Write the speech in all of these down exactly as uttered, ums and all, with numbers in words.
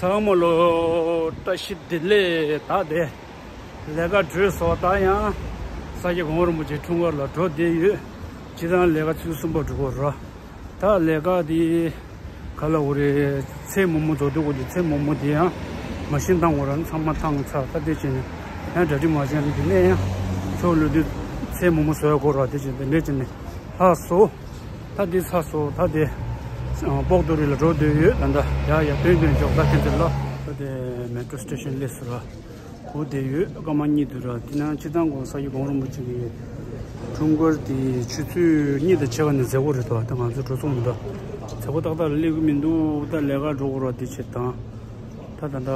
ཚང་མ་ལོ་བཀྲ་ཤིས་བདེ་ལེགས། ད་དེ་ལས་ཀ་གྲོལ་སོང་། ད་ཡང་ས་སྐྱ་གོང་རིན་པོ་ཆེ་འཁྲུངས་སྐར་ལ་འགྲོ་བསྡད་ཡོད། སྤྱིར་བཏང་ལས་ཀ་ཚོད་གསུམ་པ་འགྲོ་གི་རེད། ད་ལས་ཀ་དེ་ག་ལབ་དགོས་རེད། ཚལ་མོག་མོག་བཟོ་སྡོད་དགོས་དུས་ཚལ་མོག་མོག་དེ་ཡང་མ་ཤིན་བཏང་དགོས་ར། ཚང་མ་བཏང་ཚར། ད་དེ་བྱས་ནས་ཡང་གྲ་སྒྲིག་མ་བྱས་ན་དེ་ནས་ཡང་ཕྱོགས་ལོག་དུས་ཚལ་མོག་མོག་བཟོ་ཡ་དགོས་ར། དེ་བྱས་ནས་དེ་འདྲས་བྱས་ནས་ལྷག་སོང་། ད་འདི་ཚར་སོང་། ད་འདི་ཨ་སྤོག་ཏོ་རི་ལ་འགྲོ་འདོད་ཡོད། ད་ད་ཡ་ཡ་ཏོན་ཏོན་འཇོག་ད་ཁྱེད་ཚོ་ལ། ད་དེ་མེ་ཏྲོ་སི་ཊེ་ཤན་སླེབས་སོང་ར། སྒུག་བསྡད་ཡོད། སྐར་མ་གཉིས་འདུག་ར། དེ་ན་སྤྱིར་བཏང་གོང་ས་སྐྱ་གོང་རིན་པོ་ཆེ་གི་འཁྲུངས་སྐར་དེ་ཆུ་ཚོད་གཉིས་དང་ཕྱེད་ཀ་ནས་མཛད་སྒོ་རེད་དོ། ད་ང་ཚོ་འགྲོ་སོང་མི་འདུག་མཛད་སྒོ་ཏག་ཏག་ལ་སླེབས་ཀྱི་མི་འདུག་ད་ལས་ཀ་འགྲོ་དགོས་ར། དེ་བྱེད་དང་། ད་ད་ལྟ་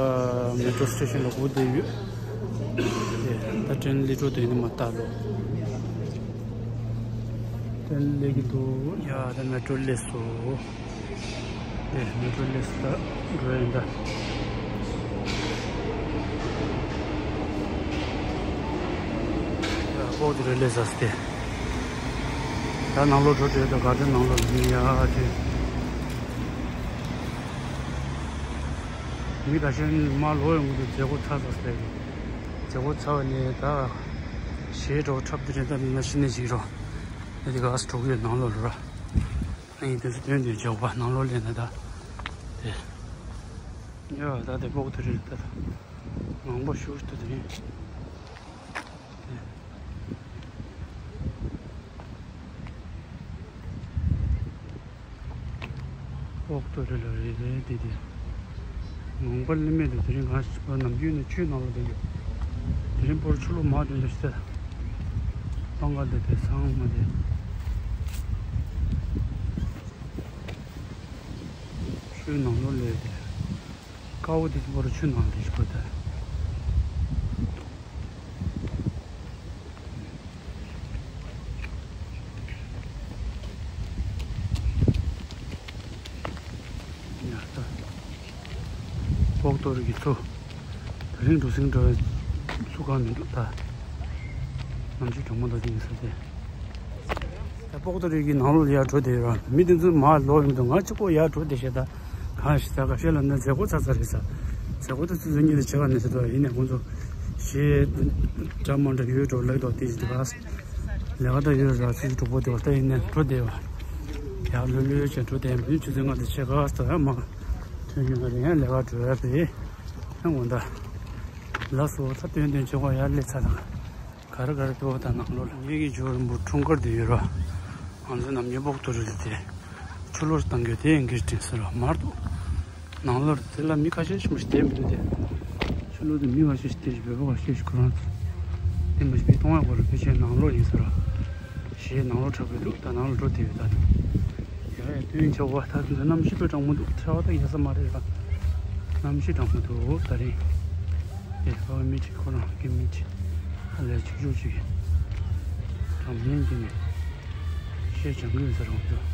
མེ་ཏྲོ་སི་ཊེ་ཤན་ལ་སྒུག་བསྡད་ཡོད། དེ་ད་ཏྲེན་སླེབས་འགྲོ་དེ་ནི་མ་ལྟ་ལོ། ཏྲེན་སླེབས་ཀྱི་འདུག་ཡ་ད་མེ་ཏྲོ་སླེབས་སོང་། དེ་མེ་ཏྲོ་སླེབས་སོང་། ད་འགྲོ་ཡིན་ད། ཡ་སྤོག་ཏོ་རི་སླེབས་ཚར་སོང་། དེ་ད་ནང་ལོགས་འགྲོ་འདོད་ད་ག་དེ་ནང་ལོགས་ཡིན་ཡ་དེ། མི་ཁ་ཤས་མར་ལོག་ཡོང་གི་འདུག་མཛད་སྒོ་ཚར་ཚར་ཟེར་གི། མཛད་སྒོ་ཚར་བ་ནས་ད་གཞས་འདྲ་པོ་འཁྲབ་དེ་རེད། ད་མི་མ་ཤི་ནས་ཅིག་རོ། ཨ་དེ་ག་སེ་འགྲོ་གི་ཡོད་ནང་ལོགས་ལ་ར། ཨ་ཡིན་དུས་སུ་དོན་དུ་འཇོག་པ་ནང་ལོགས་སླེབས་ན་ད། དེ་ཡ་ད་དེ་སྤོག་ཏོ་རི་ད་ད་ངང་པ་ཞུ་ཏུ་དེ་རེད། དེ། སྤོག་ཏོ་རི་ལ་རེད་རེད་དེ་དེ། ངང་པ་ལི་མེད་དུ་དེ་རིང་གང་ཞིག་པ་ནམ་རྒྱུན་ནས་ཆུའི་ནང་ལ་བསྡད་ཡོད། དེ་རིང་སྤོར་ཆུ་ལོག་མ་དོན་དུ་ཤི་ད། སྤང་ཁ་འདི་དེ་ཚང་མ་དེ། ཆུའི་ནང་ལོགས་སླེབས་དེ། དཀར་པོ་དེ་ཚོ་བར་ཆུ་ནང་དུ་ཞུགས་པ་དང་། ཡ་ད། སྤོག་ཏོ་རི་གི་ཚོ། དེ་རིང་འགྲོ་སེང་འགྲོ་བའི་ཚུགས་ཀ་མི་འདུག་ད། གནམ་གཤིས་གྲང་མོ་འདུག་དེ་ཡིན་ས་དེ། ད་སྤོག་ཏོ་རི་གི་ནང་ལོགས་ལ་ཡར་འགྲོ་བསྡད་ཡོད་ར། མི་དེ་ཚོ་མར་ལོག་ཡོང་དུས་ང་གཅིག་པོ་ཡར་འགྲོ་བསྡད་ཤག་ད་གང་ཞིག་ད་ག་ཤེད་ལ་ན་མཛད་སྒོ་ཚར་ཚར་རེད་ས། མཛད་སྒོ་ད་ཆུ་ཚོད་གཉིས་དང་ཕྱེད་ཀ་ནས་ཟེར་འདུག་ཡིན་ནའི་ཁོང་ཚོ་གཞས་འདྲ་མ་འདྲ་ཡོད་འགྲོ་ལབ་འདུག་དེ་ཞིག་འདུག་ག་ལས་ཀ་ད་ཡོད་ར། ཆུ་ཚོད་དྲུག་པོ་དེ་བར་ད་ཡིན་ནའི་འགྲོ་བསྡད་པ། ཡར་ལྷོད་ལྷོད་བྱས་འགྲོ་བསྡད་ཡིན། ཆུ་ཚོད་ལྔ་དང་ཕྱེད་ཀ་ཙམ་ཡར་མར་ཐོན་ཡོང་གི་རེད། ཡང་ལས་ཀ་འགྲོ་ཡ་རེད། ཡང་འོ་ད། ལགས་སོ། ད་ཏན་ཏན་ཆོག་ག་ཡར་སླེབས་ཚར་དང་། ག་རེ་ག་རེ་འདུག་ད་ནང་ལོགས་ལ། ངེད་ཀྱི་ཇོ་རིན་པོ་འཁྲུངས་སྐར་དེ་ཡོད་ར། ང་ཚོ་ནམ་རྒྱུན་སྤོག་ཏོ་རི་དེ་ཆུ་ལོག་བཏང་རྒྱུ་དེ་ཡིན་གྱི་དྲན་སོང་ར། མར་འདུག་ནང་ལོགས་དེ་ལ་མི་ཁ་ཤས་ཤིག་མ་ཞིག་བསྡད་མི་འདུག་སྟེ། ཆུ་ལོག་དེ་མི་ཁ་ཤས་ཤིག་བསྡད་ཤག་བོད་པ་ཁ་ཤས་ཤིག་ཁོ་རང་ཚོ་དེ་མ་ཞིག་མི་གཏོང་ཡ་གོ་ར། ཕལ་ཆེར་ནང་ལོགས་ཡིན་ས་ར། གཞས་ནང་ལོགས་འཁྲབ་གི་འདུག་ད་ནང་ལ་འགྲོ་བསྡད་ཡོད་ད། ཡ་ཡ་དུས་ཆེ་བ་ད་དུས་གནམ་གཤིས་དཔེ་གྲང་མོ་འདུག་ཆར་པ་ད་ཡལ་ས་མ་རེད་ལ། གནམ་གཤིས་གྲང་མོ་འདུག་ད་རེས། ཨེ་ཕ་གི་མི་གཅིག་ཁོ་རང་གི་མི་གཅིག་ཨ་ལས་ཆུང་ཆུང་གཅིག་གིས་དྲང་བདེན་གྱི་ནས་གཞས་སྦྱང་གི་ཡོད་ས་རང་འདུག་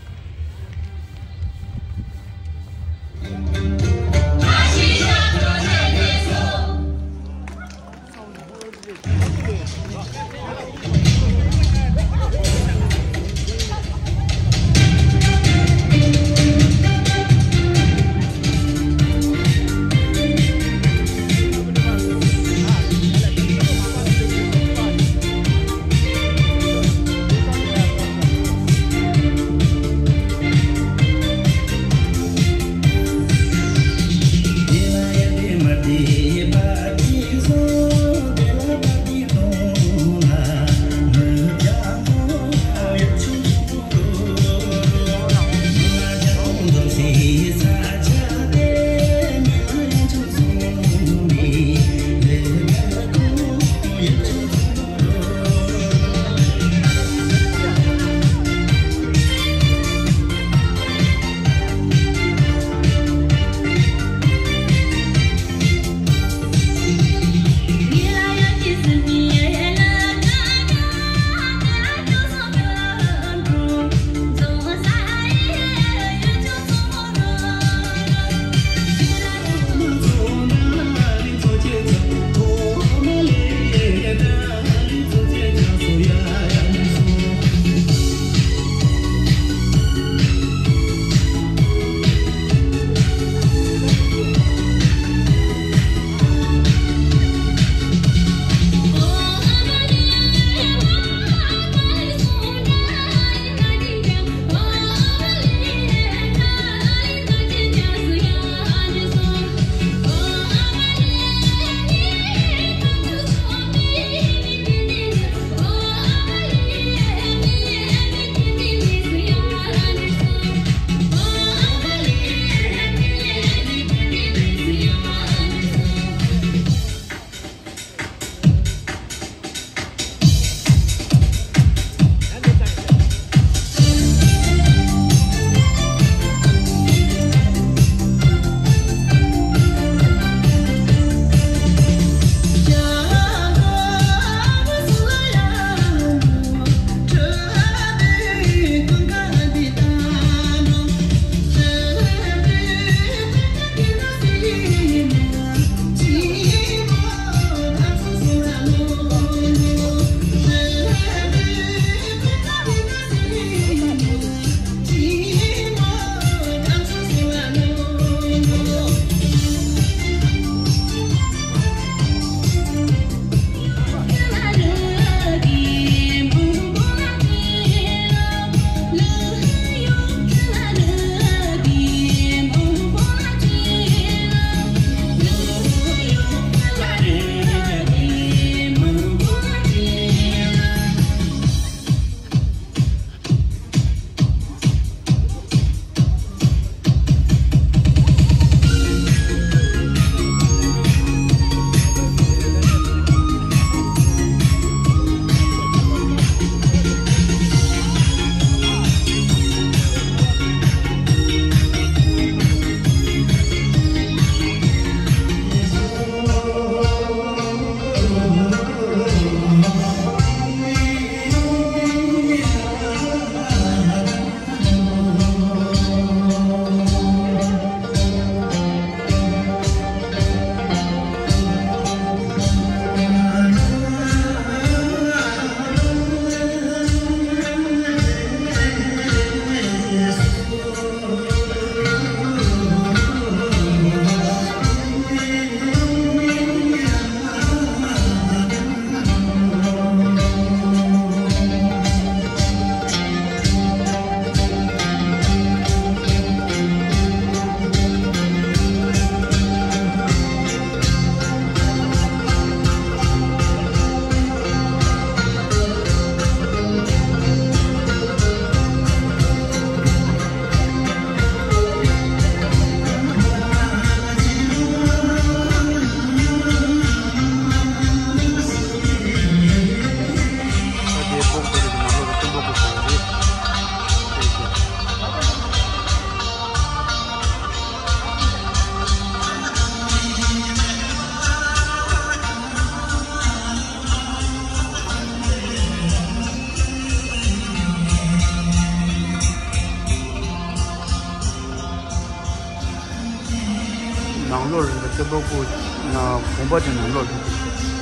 ལོ་རེད་པ། ཤོ་སྦག་ཁུག་ན་དགོན་པ་དེ་ནང་ལོགས་རེད།